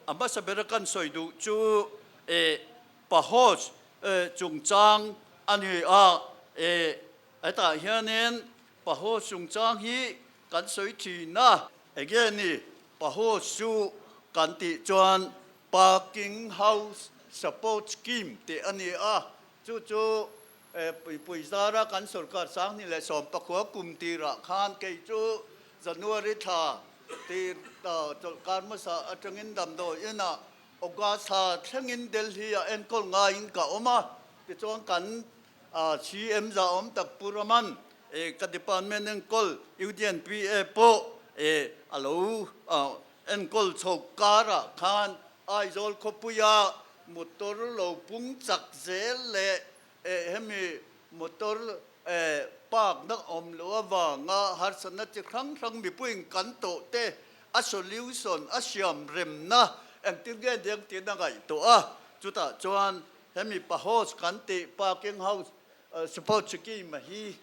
A hmasa bera kan sawi duh chu e Pahos chungchang a ni a. E hetah hianin Pahos chungchang hi kan sawi thin a. Enge ni Pahos chu kan tih chuan Parking House Support Scheme tih a ni a. Chu chu Puipui zara kan sorkar 2019 kum tirah khan kei chu January thla tir chawlhkar hmasa atangin damdawi inah August thla thlengin Delhi-ah enkawl ngaiin ka awm a, tichuan kan CM za awm tak Pu Raman ka department enkawl Union PA pawh a lo enkawl chho karah khan Aizawl khawpuia motor lo pung chak zel leh hemi motor park na awm loh avanga harsatna chi hrang hrang mipuiin kan tawh te a solution a siam remna engtin nge nia tiin a ngaihtuah a. Chutah chuan hemi PAHOS kan tih Parking House Support Scheme hi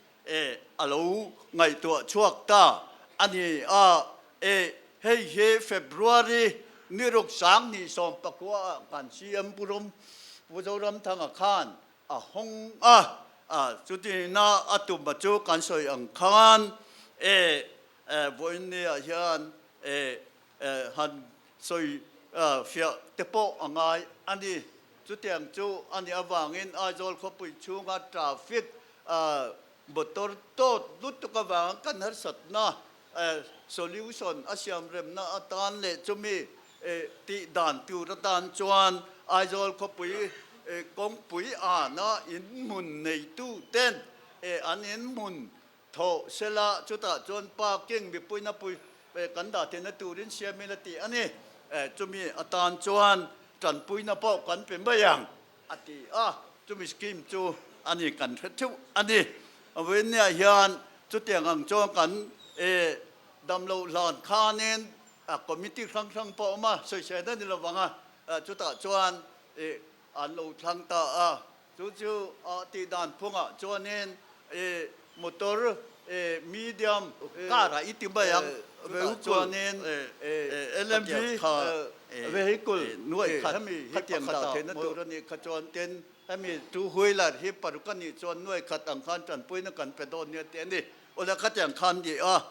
a lo ngaihtuah chhuak ta a ni a. Hei hi February ni ruk 2019 ah kan CM Pu Ram Pu Zoramthanga khan a hawng a, chutina a tum a chu kan sawi ang khan vawiin ni ah hian han sawi fiah te pawh a ngai a ni. Chutiang chu a nih avangin Aizawl khawpui chhunga traffic motor tawt lutuk avanga kan harsatna solution a siam remna atan leh chumi tih dan tur atan chuan Aizawl khawpui kawngpui ana inhmun neitu ten an inhmun Thaw sela, chutah chuan parking mipuina pui kan dah theihna turin siamin a ti a ni. Chumi atan chuan tanpuina pawh kan pe mai ang, a ti a. Chumi scheme chu a ni kan hre theuh a ni. Vawiinniah hian chutiang ang chuan kan damloh hlan khanin committee hrang hrang pawh a awm a, sawisel a ni lo vang a, chutah chuan an lo thlang ta a. Chu chu a tih dan phungah chuanin i motor i medium car ah i ti mai ang. Chutah chuanin LMV vehicle nuaih khat khatiang dah theihna tur a nih kha chuan tin hemi two wheeler hi paruk a nih chuan nuaih khat ang khan tanpuina kan pe dawn nia tih a ni. Awle khatiang khan ni a,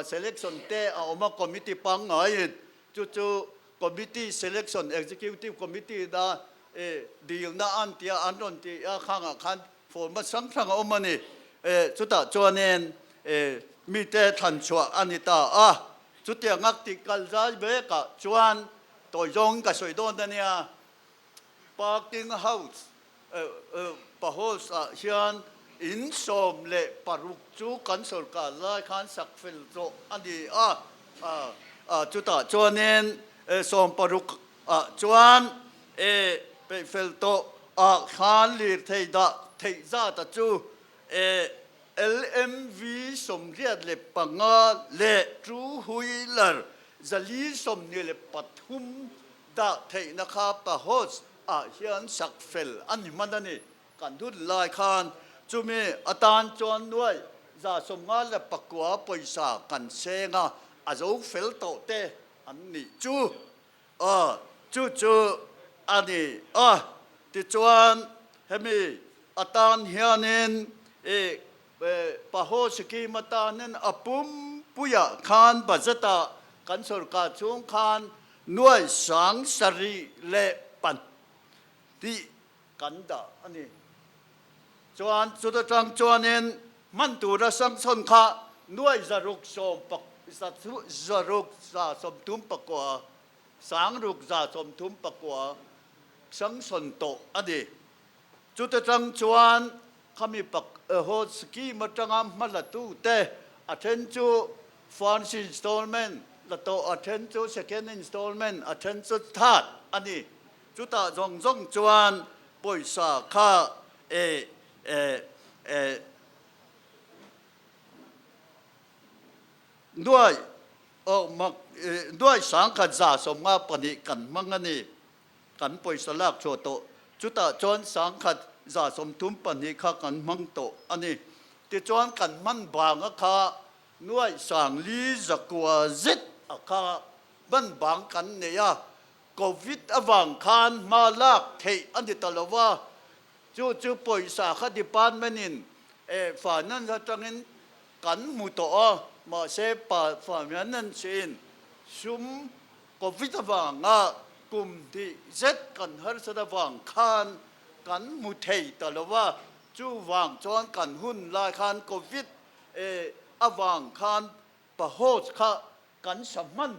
selection te a awm a committee pangngaiin chu chu Committee Selection Executive Committee na dilna an tia an rawn ti a, khangah khan format hrang hrang a awm a ni. Chutah chuanin mite thlan chhuah a ni ta a. Chutiang a tih kal zai vekah chuan tawi zawngin ka sawi dawn a nia. Parking House Pahos ah hian in 16 chu kan sorkar lai khan sak fel zawh a ni a, chutah chuanin 60 ah chuan peih fel tawh ah khan lirthei dah theih zat a chu LMV 85 leh two wheeler 423 dah theihna kha Pahos ah hian sak fel a ni hman a ni. Kan hun lai khan chumi atan chuan 159 pawisa kan seng a, a zo fel tawh te an nih chu. Aw, chu chu a ni a. Tichuan hemi atan hianin i Paho Scheme atanin a pumpuiah khan budget ah kan sorkar chhung khan 72,000 kan dah a ni. Chuan chuta tang chuanin hman tura sanction kha nuai zaruk sawm pak zaruk za sawmthum pakua sangruk za sawmthum pakua sanction tawh a ni. Chuta tang chuan khami pak ho scheme atanga hma la tute a then chu first installment la tawh, a then chu second installment, a then chu third a ni. Chutah zawng zawng chuan pawisa kha e e e nuai oh mak nuai 1152 kan hmang a ni. Kan pawisa lak chhuah tawh. Chutah chuan 1132 kha kan hmang tawh a ni. Tichuan kan hman banga kha nuai 49 zet a kha hman bang kan nei a. Covid avang khan hma lak theih a ni ta lo va, chu chu pawisa kha department in finance atangin kan hmu tawh a, mahse finance in sum Covid avanga kum hnih zet kan harsat avang khan kan hmu thei ta lo va, chuvang chuan kan hun lai khan Covid avang khan Pahoch kha kan sa hman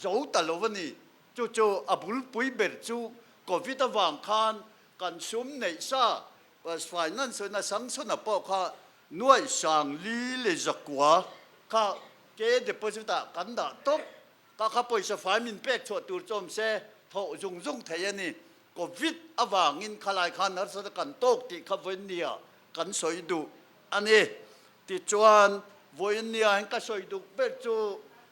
zo ta lo a ni. Chu chu a bulpui ber chu Covid avang khan kan sum neih sa finance in a sanction a pawh kha nuai sang li leh zakua kha ke deposit ah kan dah tawp. Ka kha pawisa fai min pek chhuah tur chu awm se thawh zung zung thei a ni. Covid avangin khalai khan harsata kan tawk tih kha vawiinnia kan sawi duh a ni. Tichuan, vawiinnia hian ka sawi duh ber chu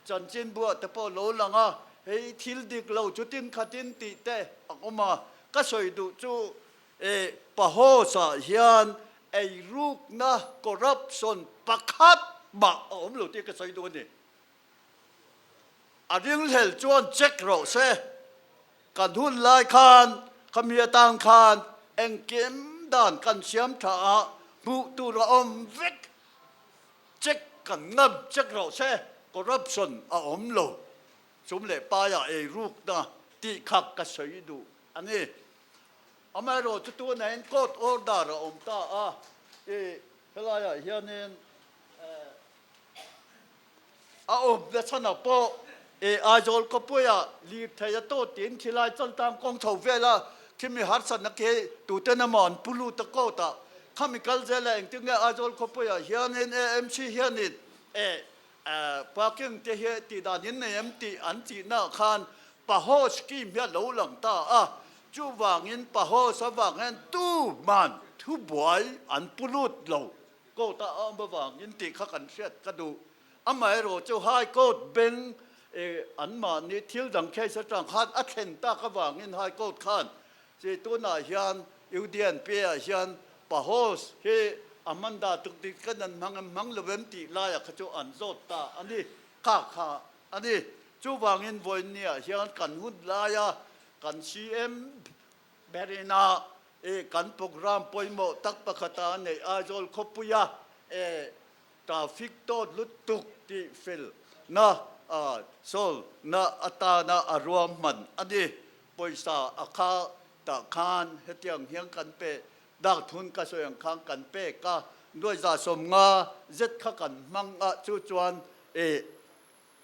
chanchinbuah te pawh lo lang a, hei thil dik lo chutin khatin tih te a awm a. Ka sawi duh chu e Pahos-ah hian eirukna, corruption, pakhat mah a awm lo tih ka sawi duh a ni. A ringhlel chuan check rawh se. Kan hun lai khan khami atang khan engkim dan kan siam tha a, hmuh tur a awm vek. Check kan ngam check rawh se, corruption a awm lo. Chum leh paiah ei rukna tih kha ka sawi duh a ni. Amaherawhchu tunah court order a awm ta a, i helaiah hianin A awmna chhanah pawh e Aizawl khawpuia lirthei a tawt tiin thilai chaltang kawng chho vela khimi harsatna khi tuten emaw an pu lut a court ah khami kal zela engtin nge Aizawl khawpuiah hianin AMC hianin e parking te hi tih dan in nei em tih an tihna ah khan Paho scheme hi a lo lang ta a, chuvangin Paho avang hian tuman thubuai an pu lut lo. Court a awm avangin tih kha kan hriat ka duh. Amaherawh chu High Court beng anmahni thil dang case atang khan a thlen tak avangin High Court khan chi tunah hian UDNP ah hian Pahos hi a hman dah tuk dik kan an hmang em hmang lo em tih laiah kha chu an zawt ta a ni. Kha kha a ni. Chuvangin vawiinniah hian kan hun laia kan CM Berina i kan programme pawimawh tak pakhata a neih Aizawl khawpuia e traffic tawt lutuk tih fel na solve na atana a ruahman a ni. Pawisa a kha tah khan hetiang hian kan pe dak thun ka sawi ang khan kan pek a, 2050 zet kha kan hmang a, chu chuan e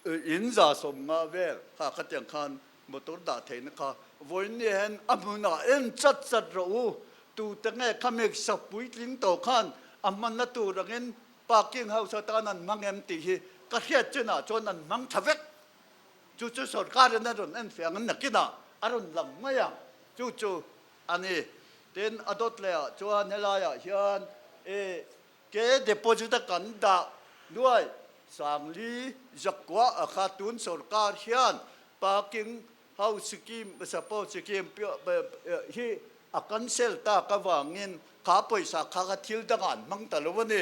In 50 vel kha khatiang khan motor dah theihna kha vawiin ni hian a hmunah en chat chat rawh u. Tute nge khami sak puitling tawh khan a hmanna tur angin parking house atan an hmang em tih hi ka hriat chinah chuan an hmang tha vek. Chu chu sorkarin a rawn en fiah ang nakinah a rawn lang mai ang. Chu chu a ni. Tin, a dawt lehah chuan helaiah hian i Ke deposit a kan dah nuai 40 zakua a kha tun sorkar hian parking house scheme support scheme hi a cancel tak avangin kha pawisa kha kha thil dangah an hmang ta lo a ni.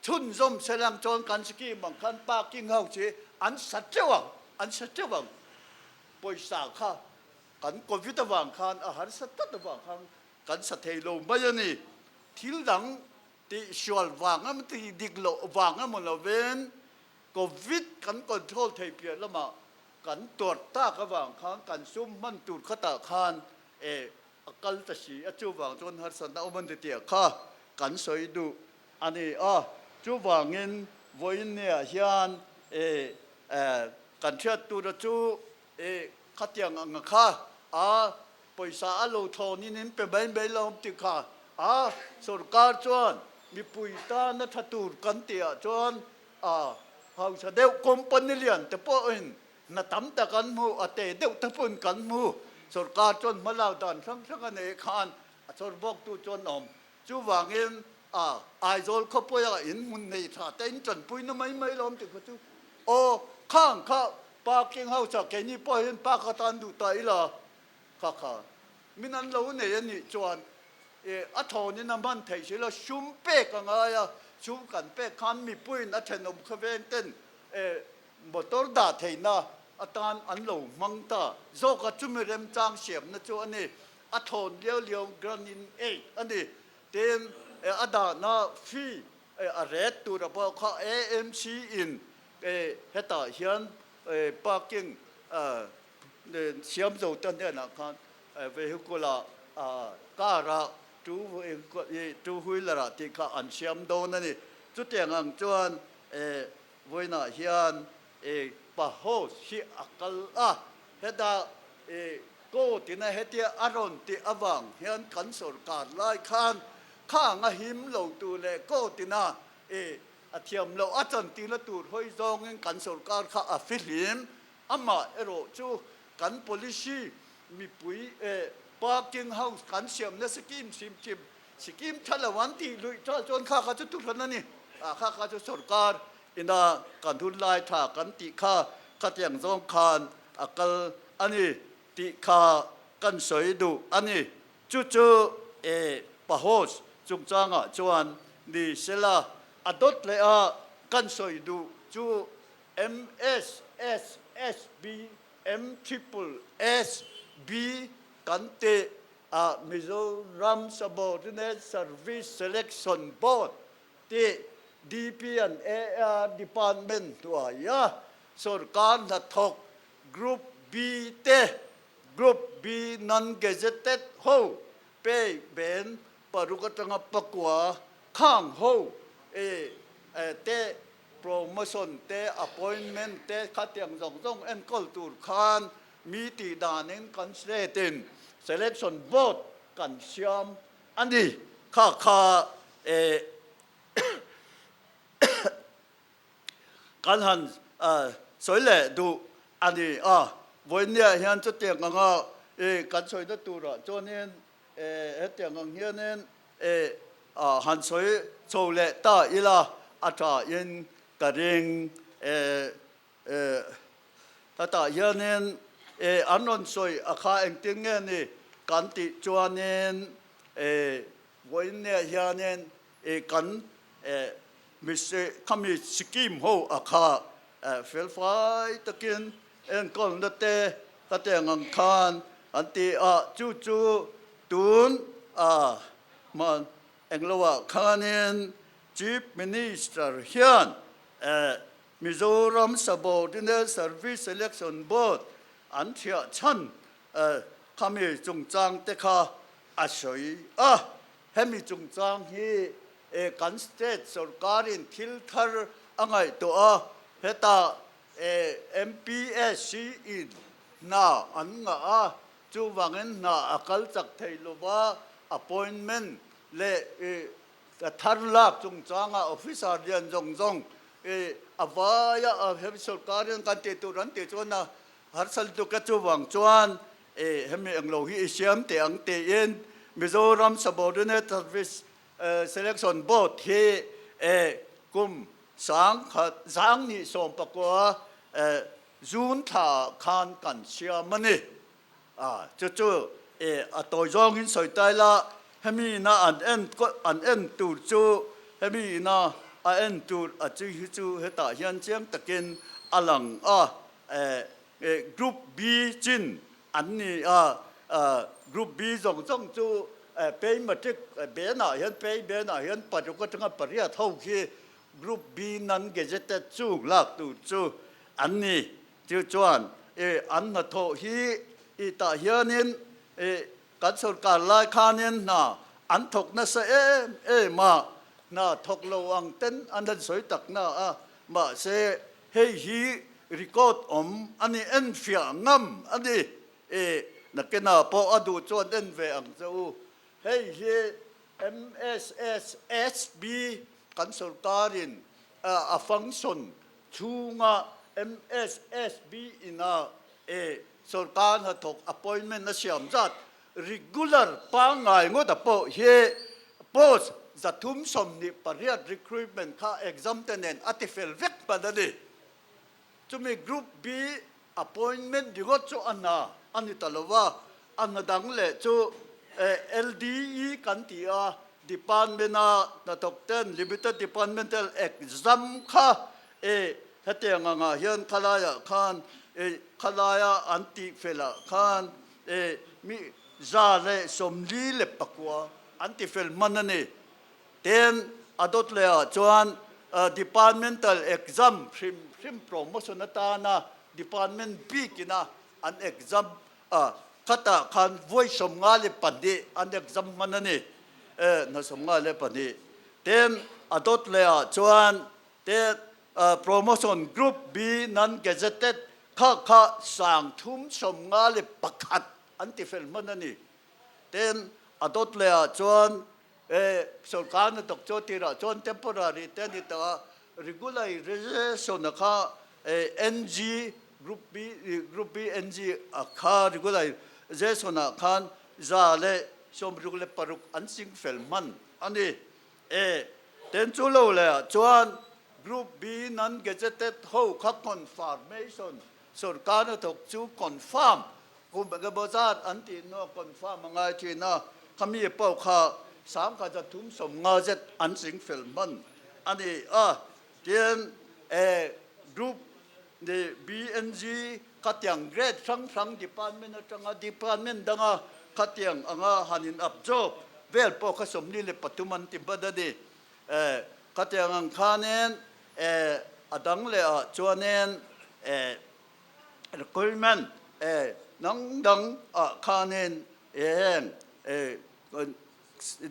Chhunzawm selang chuan kan scheme ang khan parking house hi an sa teuh ang, an sa teuh ang. Pawisa kha kan covid avang khan a harsa tlat avang khan kan sa thei lo mai a ni. Thil dang tih sual vang emaw tih dik loh vang emaw lovin Covid kan control thei piah lamah kan tuar tak avang khan kan sum hman tur khatah khan e a kal ta si a, chuvang chuan harsatna awm a ni tih kha kan sawi duh a ni a. Chuvangin vawiinniah hian e kan hriat tura chu e khatiang ang kha a Pawisa a lo thlawnin in pe mai mai lo tih kha a sorkar chuan mipui tana tha tur kan tihah chuan a hausa deuh company lian te pawhin hna tam tak an hmu, a te deuh te pawhin kan hmu. Sorkar chuan hmalak dan hrang hrang a nei khan a chawr bawktu chuan a awm. Chuvangin a Aizawl khawpuia in hmun nei tha te in tanpuina mai mai lo tih kha chu aw khang kha parking house ah keini pawhin park atan duh ta ila Kha kha min an lo nei a nih chuan e a thawnin a hman theih si lo, sum pek a ngai a, sum kan pek khan mipuiin a thenawm khawveng ten e motor dah theihna atan an lo hmang ta zawk a, chumi remchang siamna chu a ni. A thawn liau liau grant in aid a ni. Tin, a dahna fee a ret tura pawh kha AMC in hetah hian parking siam zo te hnenah khan vehicle ah car ah two wheeler ah tih kha an siam dawn a ni. Chutiang ang chuan vawiinah hian Pahos hi a kal a, heta court ina hetia a rawn tih avang hian kan sorkar lai khan khang a him lo tur leh court ina a thiam loh a chantirna tur hawi zawngin kan sorkar kha a fihlim. Amah erawh chu kan policy mipui parking house kan siamna scheme hrim hrim scheme tha lo an tih luih tha chuan kha kha chu thuhran a ni. Kha kha chu sorkar ina kan hun lai tha kan tih kha khatiang zawng khan a kal a ni tih kha kan sawi duh a ni. Chu chu e Pahos chungchangah chuan ni sela a dawt leh a kan sawi duh chu MSSSB M Triple S B kan tih a Mizoram Subordinate Service Selection Board tih DP and AR Department hnuaia sorkar hnathawk Group B te, Group B Non-Gazetted ho pay ben paruk atanga pakua khang ho te Promotion te, appointment te khatiang zawng zawng enkawl tur khan mi tih danin kan state in selection board kan siam a ni. Kha kha kan han sawi leh duh a ni a. Vawinia hian chutiang anga kan sawina turah chuanin Hetiang ang hianin han sawi chho leh ta ila a thain ka ring. Hetah hianin an rawn sawi a kha engtin nge ni kan tih chuanin vawiinniah hianin kan khami scheme ho a kha felfai takin enkawlna te ka teng ang khan an ti a, chu chu tun a hman engloah khanin Chief Minister hian Mizoram Subordinate Service Selection Board an thiah chhan khami chungchang te kha a sawi a, hemi chungchang hi kan state sorkarin thil thar a ngaihtuah a, hetah MPSC in hna an ngah a, chuvangin hna a kal chak thei lova appointment leh thar lak chungchanga officer lian zawng zawng a vaia hemi sorkarin kan tih tur an tih chuan a harsat lutuk a, chuvang chuan hemi englo hi i siam teh ang tiin Mizoram Subordinate Service Selection Board hi kum sangkhat zangni sawmpakua June thla khan kan siam a ni. Chu chu a tawi zawngin sawi ta ila, hemi ina an en an en tur chu hemi ina a en tur a chi hi chu hetah hian chiang takin a lang a. Group B chin an ni a, Group B zawng zawng chu pay matric benah hian pay benah hian paruk atanga pariat ho khi Group B non gazetted chu lak tur chu an ni. Chu chuan an hnathawh hi i tah hianin kan sorkar lai khanin hna an thawk nasa em em a, hna thawk lo ang ten an han sawi tak na a, mahse Hei hi record awm a ni, en fiah ngam a ni. E, nakinah pawh a duh chuan en ve ang che u. Hei hi MSSSB kan sorkarin a function chhunga MSSB ina e sorkar hnathawk appointment a siam zat regular pangngai ngawta pawh hi post 328 recruitment kha exam te nen a ti fel vek hman a ni. Chumi Group B appointment ringawt chu a hna a ni ta lo va, a hna dang leh chu LDE kan ti a, department-a hnathawk ten limited departmental exam kha hetiang angah hian khalaiah khan. Khalaia an tih felah khan mi 149 an ti fel hman a ni. Tin, a dawt lehah chuan departmental exam hrim hrim promotion atana department bikina an exam a, khatah khan vawi 52 an exam hman a ni, hna 52. Tin, a dawt lehah chuan te promotion group B non-gazetted kha kha 351 an ti fel hman a ni. Tin, a dawt lehah chuan sorkar hnathawk chu tirah chuan temporary te a ni tawh a, regularization a kha NG group B group B NG a kha regularization ah khan 166 an ching fel hman a ni. Ten chu lo lehah chuan group B non-gazetted ho kha confirmation sorkar hnathawk chu confirm Kum engemaw zat an tih hnuah confirm a ngai thin a, khami pawh kha 1350 zet an ching fel hman a ni a. Tin, e group ni BNG khatiang grade hrang hrang department atanga department danga khatiang anga han in absorb vel pawh kha 43 an ti hman a ni. E khatiang ang khanin e a dang leh ah chuanin e Recruitment e dang dang ah khanin heng e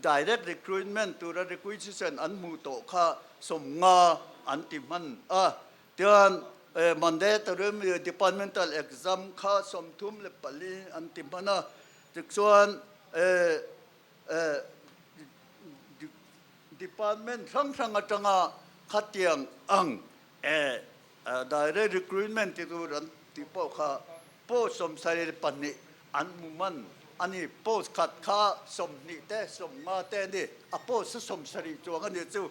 direct recruitment tura requisition an hmuh tawh kha 50 an ti hman a. Tichuan mandatory departmental exam kha 34 an ti hman a. Tichuan department hrang hrang atanga khatiang ang e Direct recruitment ti tur an tih pawh kha post 72 an hmu man a ni. Post khat kha 20 te 50 te a ni. A post a 70 chuang a ni chu.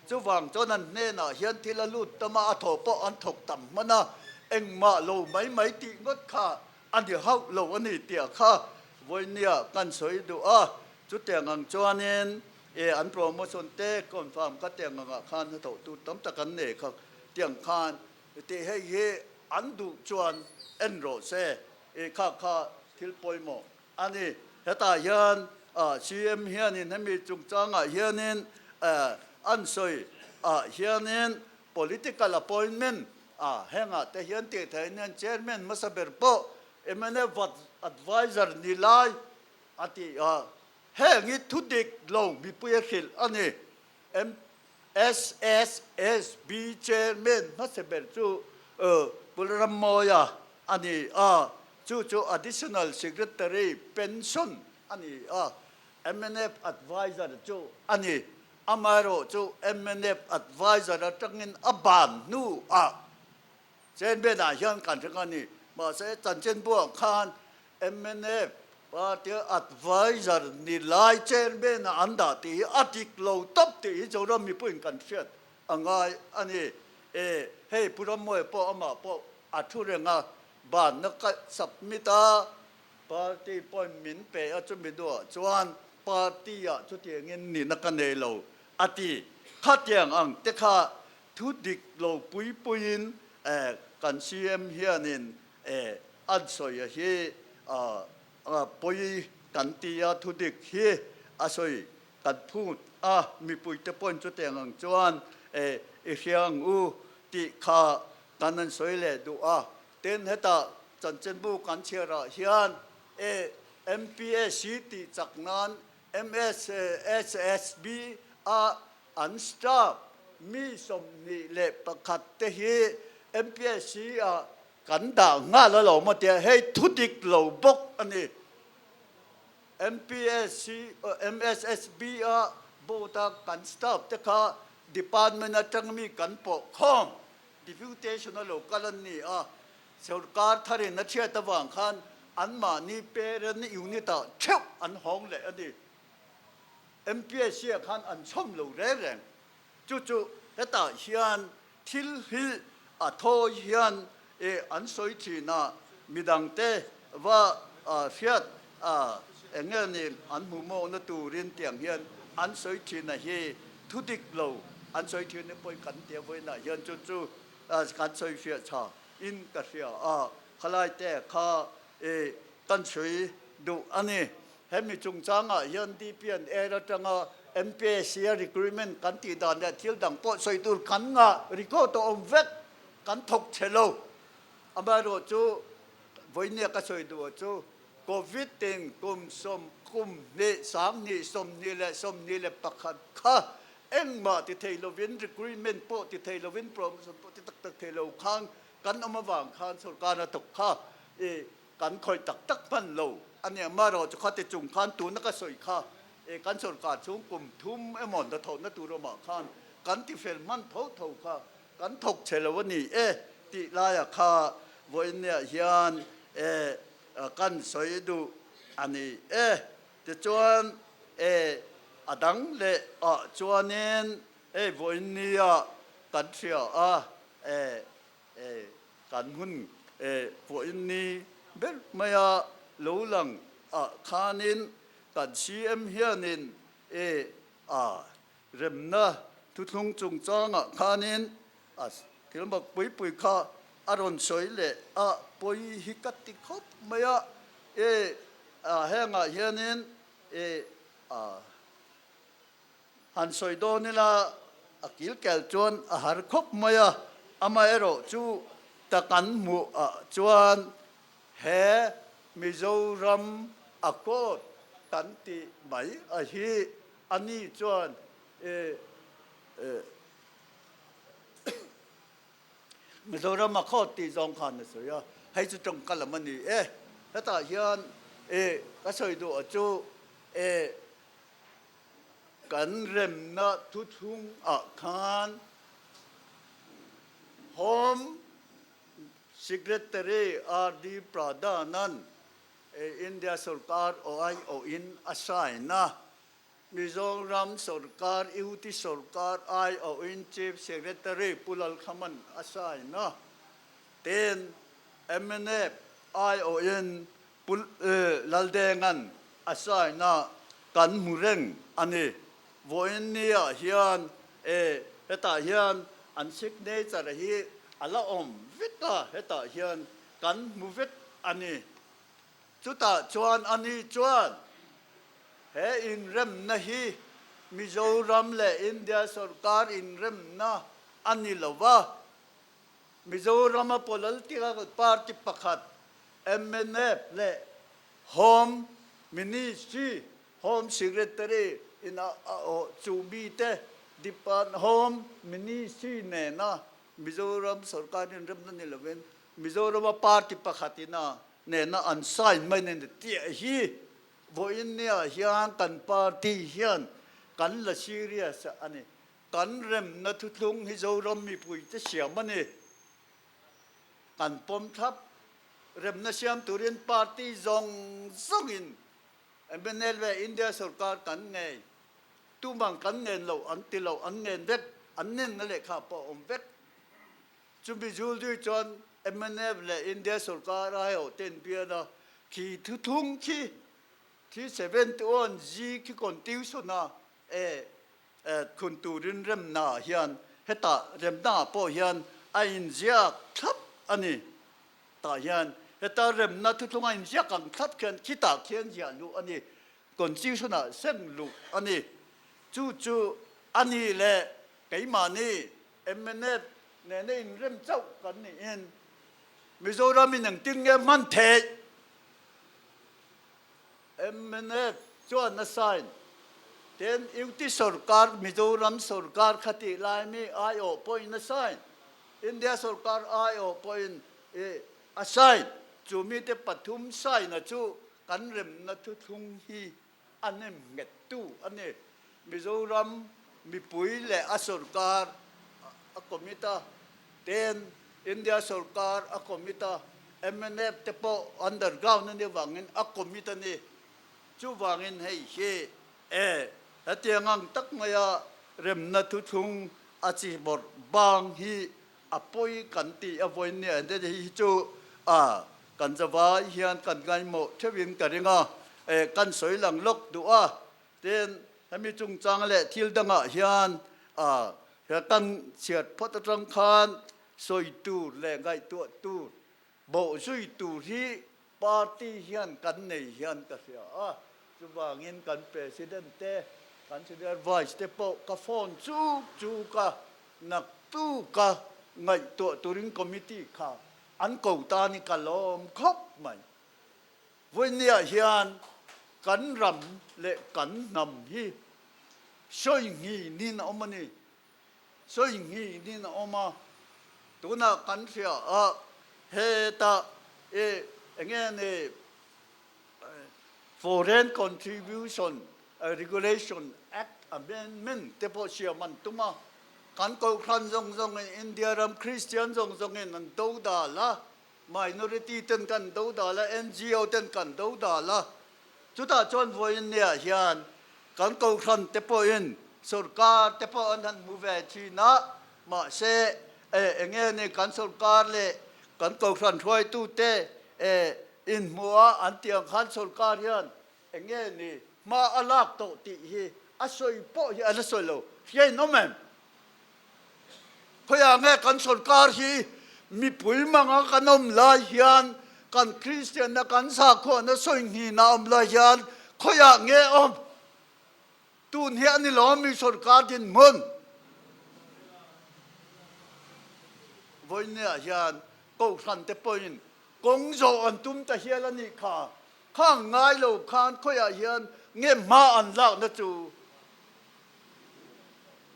Chuvang chuan an hnenah hian thil a lut tam a, a thawh pawh an thawk tam hman a, engmah lo mai mai tih ngawt kha a ni hauh lo a ni tih kha vawinia kan sawi duh a. Chutiang ang chuanin E an promotion te confirm kha tiang angah khan hnathawh tur tam tak an nei kha tiang khan tih hei hi an duh chuan en rawh se e kha kha thil pawimawh a ni. Hetah hian CM hianin hemi chungchangah hianin an sawi ah hianin political appointment ah hengah te hian tih theih nen chairman hmasa ber pawh mnf adviser ni lai a ti a. Heng hi thu dik lo mipui a hrilh a ni. MSSSB Chairman hmasa ber chu Pu Rammawia a ni a, chu chu Additional Secretary Pension a ni a, mnf Adviser chu a ni. Amaherawh chu mnf Adviser atangin a ban hnuah Chairman ah hian kan hre a ni. Mahse chanchinbuah khan mnf party adviser ni lai chairman ah an dah tih hi a dik lo tawp tih hi Zoram mipuiin kan hriat a ngai a ni. E hei Pu Rammuai pawh amah pawh a thu reng a, banna ka submit a, party pawhin min pe a chumi duhah chuan party ah chutiangin nihna ka nei lo a ti. Khatiang ang te kha Thu dik lo pui puiin kan CM hianin an sawi a hi pawi kan ti a, thu dik hi a sawi kan phut a, mipuite pawhin chutiang ang chuan i hria ang u tih kha kan an sawi leh duh a. Tin, hetah chanchinbu kan chhiarah hian MPSC tih chak nan MSSB a an staff mi 21 te hi MPSC ah kan dah nghal alawm a tia, hei thu dik lo bawk a ni. MPSC, MSSB a board a kan staff te kha department atang mi kan pawh khawm deputation a lo kal an ni a, Sorkar tharin a chhiat avang khan anmahni parent unit ah theuh an hawng leh a ni. MPSC ah khan an chhawm lo reng reng. Chu chu hetah hian thil hi a thawi hian eh an sawi thin a, midangte va hriat eng nge ni an hmu mawhna turin tiang hian an sawi thin a hi thu dik lo an sawi thin hi pawi kan tia vawiinah hian chu chu kan sawi fiah tha. in ka hria a, khalai te kha i kan sawi duh a ni. Hemi chungchangah hian DPN air atanga MPSC a recruitment kan tih dan leh thil dang pawh sawi tur kan ngah record a awm vek, kan thawk chhe lo. Amaherawhchu vawinia ka sawi duh chu Covid in kum sawm kum hnih 20 21 kha engmah ti thei lovin recruitment pawh ti thei lovin promotion pawh ti tak tak thei lo khan kan awm avang khan sorkar a thawk kha i kan khawih tak tak hman lo a ni. Amaherawhchu khati chung khan tuna ka sawi kha i kan sorkar chhung kum thum emaw hnathawhna tur awmah khan kan ti fel hman tho tho kha Kan thawk che lo a ni e tih laia kha vawiinniah hian e kan sawi duh a ni e. Tichuan e a dang leh ah chuanin hei vawiinnia kan hria a e e kan hun e vawiinni ber maia lo lang ah khanin kan CM hianin e a Remna thuthlung chungchangah khanin a thil mak pui pui kha a rawn sawi leh a, pawi hi ka ti khawp mai a, e hengah hianin e a han sawi dawn ila a kil kel chuan a har khawp mai a, amaherawh chu ta kan hmuh ah chuan he Mizoram Accord kan tih mai a hi Ani chuan e Mizoram a khawt tih zawng khan a sawi a, hei chu tawngka lam a ni e. Hetah hian e ka sawi duh a chu e kan remna thuthlung ah khan Home Secretary RD Pradhan-a'n India sorkar aw aiawhin a sign a. Mizoram sorkar UT sorkar aiawhin Chief Secretary Pu Lalkhaman a sign a, tin mnf aiawhin Pu Laldenga'n a sign a, kan hmu reng a ni. Vawiin niah hian e hetah hian an signature hi a la awm vek a, hetah hian kan hmu vek a ni. Chutah chuan ani chuan he inremna hi Mizoram leh India sorkar inremna a ni lo va, Mizorama political party pakhat mnf leh Home Ministry, Home Secretary in a awh chu mite Depart Home Ministry nena Mizoram sorkar inremna ni lovin Mizorama party pakhat ina nena an sign mai nen tih hi vawiin nia hian kan party hian kan la serious a ni. Kan remna thuthlung hi Zoram mipuite siam a ni. Kan pawm thlap. Remna siam turin party zawng zawngin mnl leh India sorkar kan ngei. Tumang kan ngen lo an ti lo, an ngen vek, an nenna lehkha pawh a awm vek. Chumi zul zui chuan mnf leh India sorkar aiawh te in bial a, khi thuthlung khi 371 G khi constitution a e khun turin remna hian hetah remna ah pawh hian a inziak thlap a ni. Tah hian heta remna thuthlung a inziak ang thlap khian khitah khian ziah luh a ni, constitution ah sem luh a ni. Chu chu a ni leh keimahni Mnf nena inrem chauh kan niin Mizoram in engtin nge hman theih? Mnf chuan a sign. Tin, UT sorkar, Mizoram sorkar kha tih lai mi aiawh pawhin a sign. India sorkar aiawh pawhin a sign. Chu mite pathum sign a chu kan remna thuthlung hi a nem nghettu a ni. Mizoram mipui leh a sorkar a commit a, ten India sorkar a commit a, mnf te pawh underground a nih avangin a commit a ni. Chuvangin hei hi e hetiang ang tak maia remna thuthlung a chi bawrh bang hi a pawi kan tih a vawiin nia ente hi chu a kan zavai hian kan ngaihmawh theuhin ka ring a, e kan sawi lang lawk duh a, tin hemi chungchang leh thil dangah hian a he kan chhiat phawt atang khan. sawi tur leh ngaihtuah tur, bawhzui tur hi party hian kan nei hian ka hria a. Chuvangin kan President te, kan Senior Vice te pawh ka phone chuk chuk a, naktuka ngaihtuah turin committee kha an ko ta ni ka lawm khawp mai. Vawinia hian kan ram leh kan hnam hi sawi nghinin a awm a ni. Sawi nghinin a awm a, tunah kan hria a, hetah e enge ni Foreign Contribution Regulation Act Amendment te pawh siam an tum a, kan Kohhran zawng zawngin India ram Kristian zawng zawngin an do dal a, Minority ten kan do dal a, NGO ten kan do dal a, chutah chuan vawiin nia hian kan Kohhran te pawhin sorkar te pawh an han hmu ve thin a, mahse eng nge ni kan sorkar leh kan Kohhran hruaitute inhmuha an tih ang khan sorkar hian eng nge ni hma a lak tawh tih hi a sawi pawh hi a la sawi lo hriain awm em? Khawiah nge kan sorkar hi mipui manga kan awm lai hian kan Kristianna kan sakhuana sawi hnihna awm lai hian khawiah nge awm? Tun hi a ni lo mi sorkar dinhmun? Vawinia hian Kohhran te pawhin kawng zawh an tum ta hial a nih kha. Khang ngai lo khan khawiah hian nge hma an lakna chu?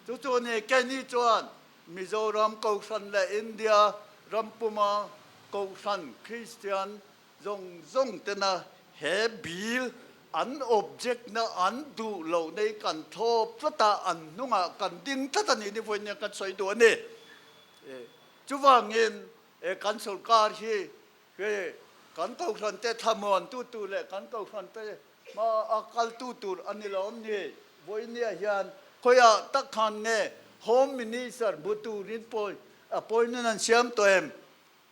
Chu chu ni keini chuan Mizoram Kohhran leh India ram puma Kohhran Kristian zawng zawng tena he bill an object na an duh loh nei kan thlawp tlat a, an hnungah kan ding tlat a ni ni vawiin kan sawi duh a ni. Chuvangin kan sorkar hi He kan Kohhran te thlamuan tu tur leh kan Kohhran te hma a kal tu tur a ni lo awm ni? Vawinia hian khawiah tak khan nge Home Minister hmu turin pawi appointment an siam tawh em?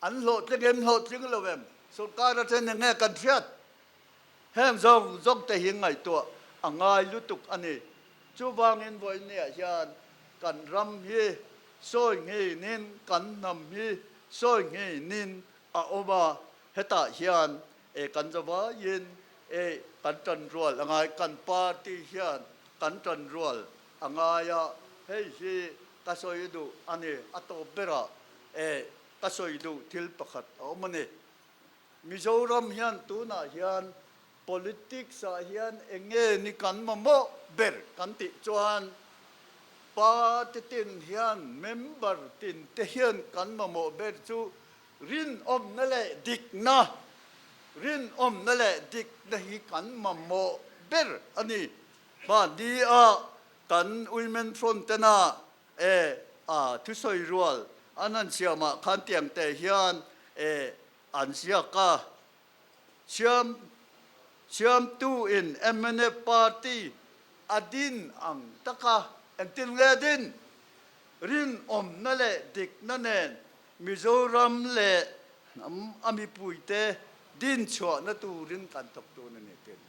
An hlawhtling em hlawhtling lo em? Sorkar atang eng nge kan hriat? Heng zawng zawng te hi ngaihtuah a ngai lutuk a ni. Chuvangin vawinia hian kan ram hi sawi ngheinin kan hnam hi sawi ngheinin a awm a, hetah hian e kan zavaiin e kan tanrual a ngai, kan party hian kan tanrual a ngai a, hei hi ka sawi duh a ni, a tawp berah e ka sawi duh thil pakhat a awm a ni. Mizoram hian tunah hian politics ah hian eng nge ni kan mamawh ber kan tih chuan party tin hian member tin te hian kan mamawh ber chu rinawmna leh dikna, rinawmna leh dikna hi kan mamawh ber a ni. Mahni a kan Women Front tena e a thusawi rual an han siamah khan tiang te hian e an ziak a, siam siamtu in mnf party a din ang taka engtin nge a din? Rinawmna leh dikna nen Mizoram leh hnam a mipuite din chhuahna turin kan thawk tun a ni tin.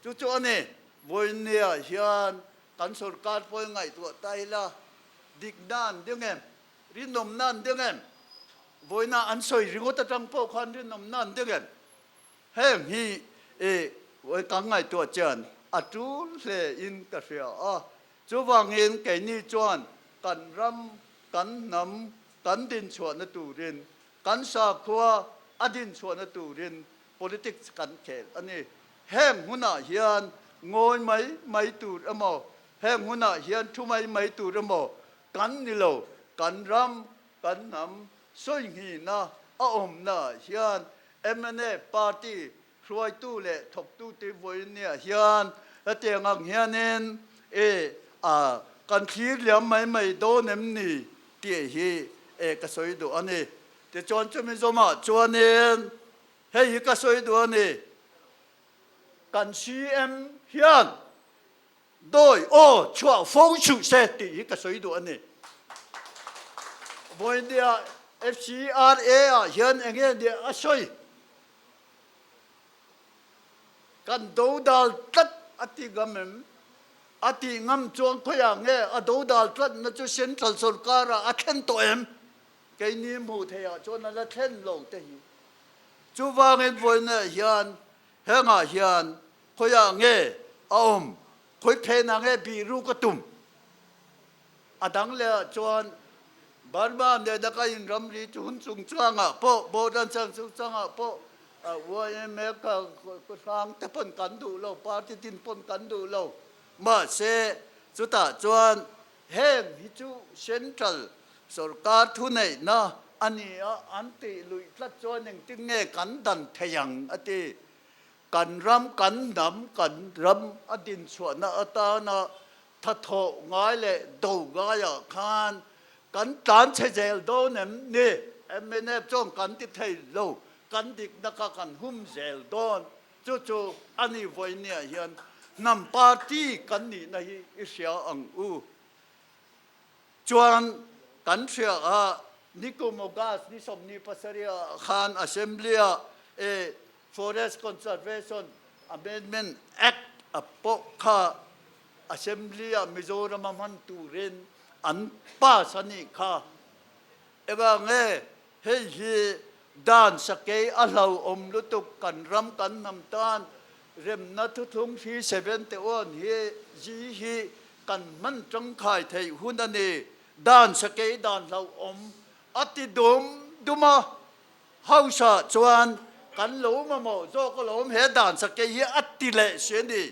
Chu chu a ni, vawinia hian Kan sorkar pawh i ngaihtuah ta ila, dikna an ding em? Rinawmna an ding em? Vawiina an sawi ringawt atang pawh khan rinawmna an ding em? Heng hi i kan ngaihtuah chian a tul hle in ka hria a. Chuvangin keini chuan kan ram, kan hnam, kan dinchhuahna turin, kan sakhua a dinchhuahna turin Politics kan khel a ni. Heng hunah hian ngawi mai mai tur emaw, heng hunah hian thu mai mai tur emaw kan ni lo. Kan ram, kan hnam sawi nghihna a awmna ah hian mnf party hruaitu leh thawktute vawinia hian hetiang ang hianin e a kan thlir liam mai mai dawn em ni tih hi e ka sawi duh a ni. Tichuan chumi zawmah chuanin hei hi ka sawi duh a ni, kan CM hian dawi aw chhuah fo chhuh se tih hi ka sawi duh a ni. Vawinia FCRA ah hian eng nge nia a sawi? Kan dodal tlat a ti ngam em? A tih ngam chuan khawiah nge a dodal tlatna chu Central sorkar ah a thlen tawh em? Keini hmuh theihah chuan a la thlen lo te hi. Chuvangin vawiinah hian hengah hian khawiah nge a awm, khawi phenah nge bih ruk a tum? A dang lehah chuan Burma nena ka inramri chu hun chungchangah pawh, border chungchangah pawh YMA ka hrang te pawn kan duh lo, party tin pawn kan duh lo. Mahse, chutah chuan heng hi chu central sorkar thuneihna a ni a, an tih luih tlat chuan engtin nge kan dan thei ang a ti. Kan ram, kan hnam, kan ram a dinchhuahna atana thathawh ngai leh do ngaiah khan kan tlan chhe zel dawn em ni? Mnf chuan kan ti thei lo, kan dikna kha kan hum zel dawn. Chu chu a ni vawinia hian hnam party kan nihna hi i hria ang u. Chuan kan hria a, nikum August ni 27 ah khan Assembly ah e Forest Conservation Amendment Act a pawh kha Assembly ah Mizoram a hman turin an pass a nih kha. Engange Hei hi dan sakei a hlauhawm lutuk kan ram kan hnam tan remna thuthlung hri 71 hi zi hi kan hman tangkai theih hun a ni. Dan sakei dan hlauhawm a ti dum dum a, House ah chuan kan lo mamawh zawk alawm he dan sakei hi a ti leh si a ni.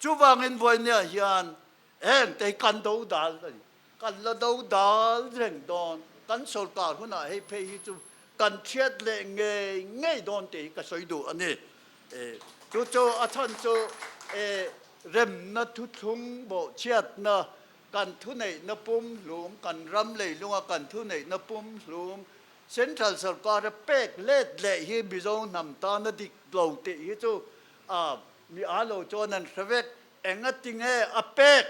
Chuvangin vawinia hian heng te hi kan do dal a ni. Kan la do dal reng dawn, kan sorkar hunah hei phei hi chu kan thiat leh ngei ngei dawn tih hi ka sawi duh a ni. Chu chu a chhan chu remna thuthlung bawhchhiatna, kan thuneihna pumhlum, kan ram leilunga kan thuneihna pumhlum, central sorkara pek let leh hi Mizo hnam tana dik lo tih hi chu mi a lo chuan an hre vek. Engatinge a pek?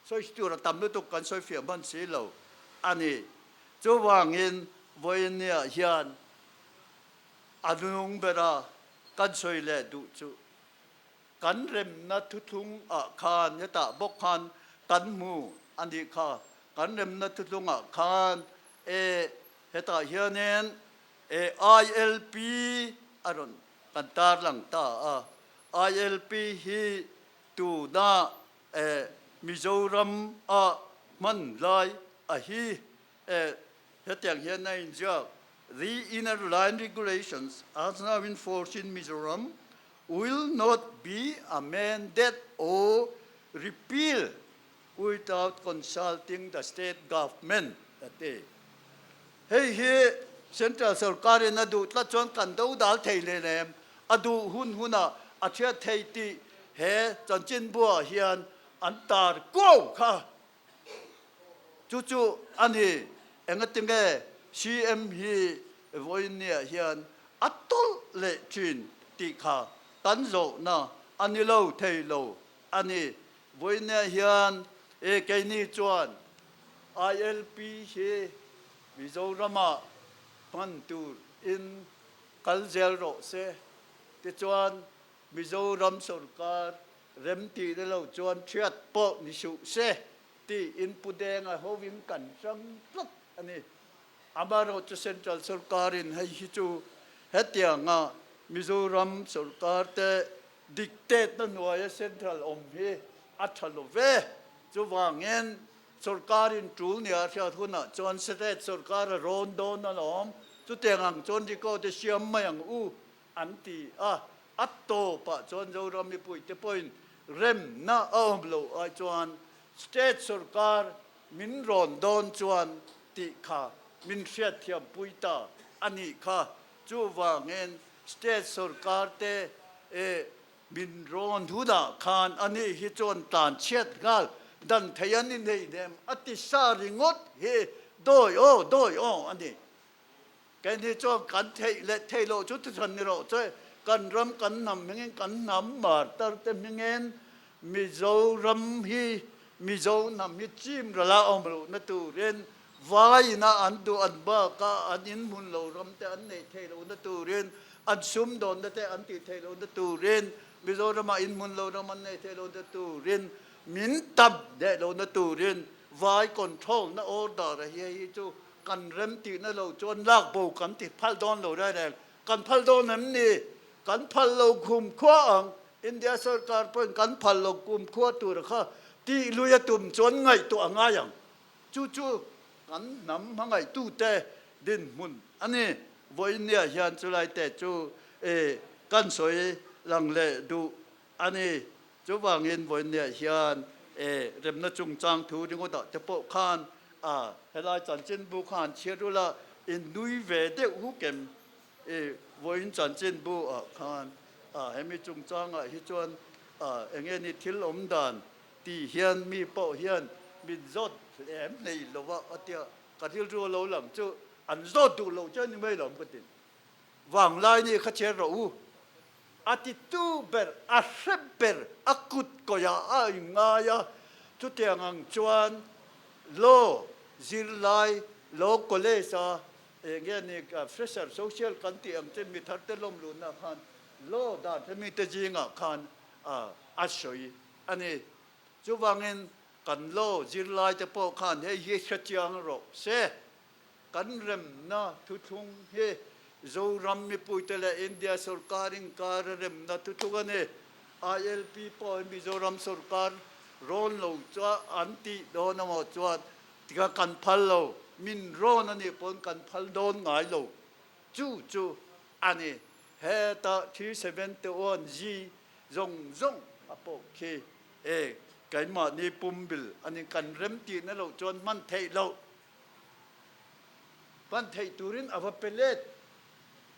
Sawi tur a tam lutuk kan sawi fiah hman si lo a ni. Chuvangin vawiinniah hian a nung bera kan sawi leh duh chu kan remna thuthlung ah khan hetah bawk khan kan hmu a nih kha. Kan remna thuthlung ah khan e hetah hianin e ILP a rawn kan tarlang ta a. ILP hi tuna E Mizoram a hman lai a hi e hetiang hian a inziak, The Inner Line Regulations as now in force in Mizoram will not be amended or repealed without consulting the state government a ti. Hei hi Central sorkarin a duh tlat chuan kan do dal thei hle lem, a duh hun hunah a thiat thei tih he chanchinbuah hian an tar kuau kha. Chu chu a ni, engatinge CM hi vawiinniah hian a tawlh leh thin tih kha kan zawhna a ni lo thei lo a ni. Vawiinniah hian e keini chuan ILP hi Mizoramah hman tur in kal zel rawh se. Tichuan Mizoram sorkar remtihna lo chuan thiat pawh ni suh se tiin Pu Denga hovin kan hrang tlat a ni. Amaherawhchu Central sorkarin hei hi chu hetianga Mizoram sorkar te dictate-na hnuaia Central awm hi a tha lo ve. Chuvangin Sorkarin tul nia hriat hunah chuan state sorkar a rawn dawn alawm, chutiang ang chuan record i siam mai ang u an ti a, a tawpah chuan Zoram mipuite pawhin remna a awm loh ai chuan state sorkar min rawn dawn chuan tih kha min hriatthiampui ta a nih kha. Chuvangin state sorkar te Min rawn hunah khan ani hi chuan tlan chhiat nghal dan thei an inei nem a ti sa ringawt hi dawi aw dawi aw a ni. Keini chuan kan theih leh theih loh chu thuchhan ni rawh che, kan ram kan hnam hmingin kan hnam martar te hmingin Mizoram hi Mizo hnam hi chim rala awm lohna turin Vaina an duh an baka an inhmun lo ram te an neih theih lohna turin, an sumdawnna te an tih theih lohna turin, Mizorama inhmun lo ram an neih theih lohna turin, min tam leh lohna turin vai control na order a hi hei hi chu Kan rem tihna lo chuan lak bo kan ti phal dawn lo reng reng. Kan phal dawn em ni? Kan phal lo kum khua ang. India sorkar pawhin kan phal lo kum khua tur kha tih lui a tum chuan ngaihtuah a ngai ang. Chu chu kan hnam hmangaihtute dinhmun a ni. Vawinia hian chulai te chu kan sawi lang leh duh a ni. Chuvangin vawinia hian remna chungchang thu ringawtah te pawh khan helai chanchinbu khan chhiat ula in nui ve deuh huk em? Vawiin chanchinbu ah khan hemi chungchangah hi chuan enge ni thil awm dan Ti hian mi pawh hian min zawt hlem hlei lo a, a tia ka rilru a lo lang chu an zawt duh lo che a ni mai lo ka ti. Vanglai ni kha chher rawh u. A ti tu ber, a hre ber, a kut kawih ah a inngai a, chutiang ang chuan law zirlai, law college a eng nge ni fresher social kan tih ang che mi thar te lawm luhna khan law dan hemi te zingah khan a sawi a ni. Chuvangin kan law zirlaite pawh khan hei hi hre chiang rawh se. Kan remna thuthlung hi Zoram mipuite leh India sorkar inkar a remna thuthlung a ni. ILP pawh hi Mizoram sorkar rawn lo chuan an tih dawn emaw chuan tikha kan phal lo, min rawn a nih pawn kan phal dawn ngai lo. Chu chu a ni. Heta 371 G Zawng zawng a pawh khi e keimahni pumbil a ni kan rem tihna loh chuan hman theih loh hman theih turin a va pe let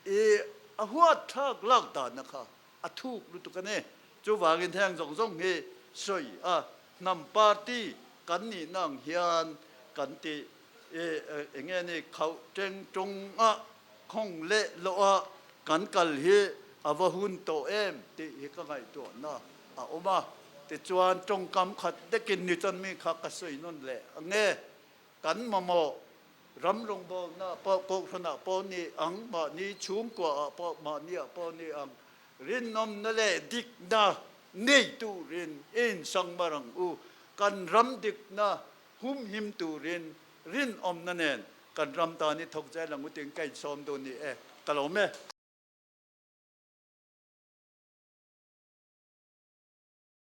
i a huat thlak lak danna kha a thuk lutuk a ni. Chuvangin heng zawng zawng hi sawi a hnam party kan nihna ang hian kan ti i enge ni khauh teng tung a Khawng leh loh a kan kal hi a va hun tawh em tih hi ka ngaihtuahna a awm a. Tichuan tawngkam khat dekin ni chuan mi kha ka sawi nawn leh ang e. Kan mamawh ram rawngbawlna pawh kohhranah pawh ni ang, mahni chhungkuaah pawh mahniah pawh ni ang, rinawmna leh dikna nei turin insangmar ang u. Kan ram dikna humhim turin rinawmna nen Kan ram tan i thawk zel ang u tiin ka insawm dun ni e, ka lawm e.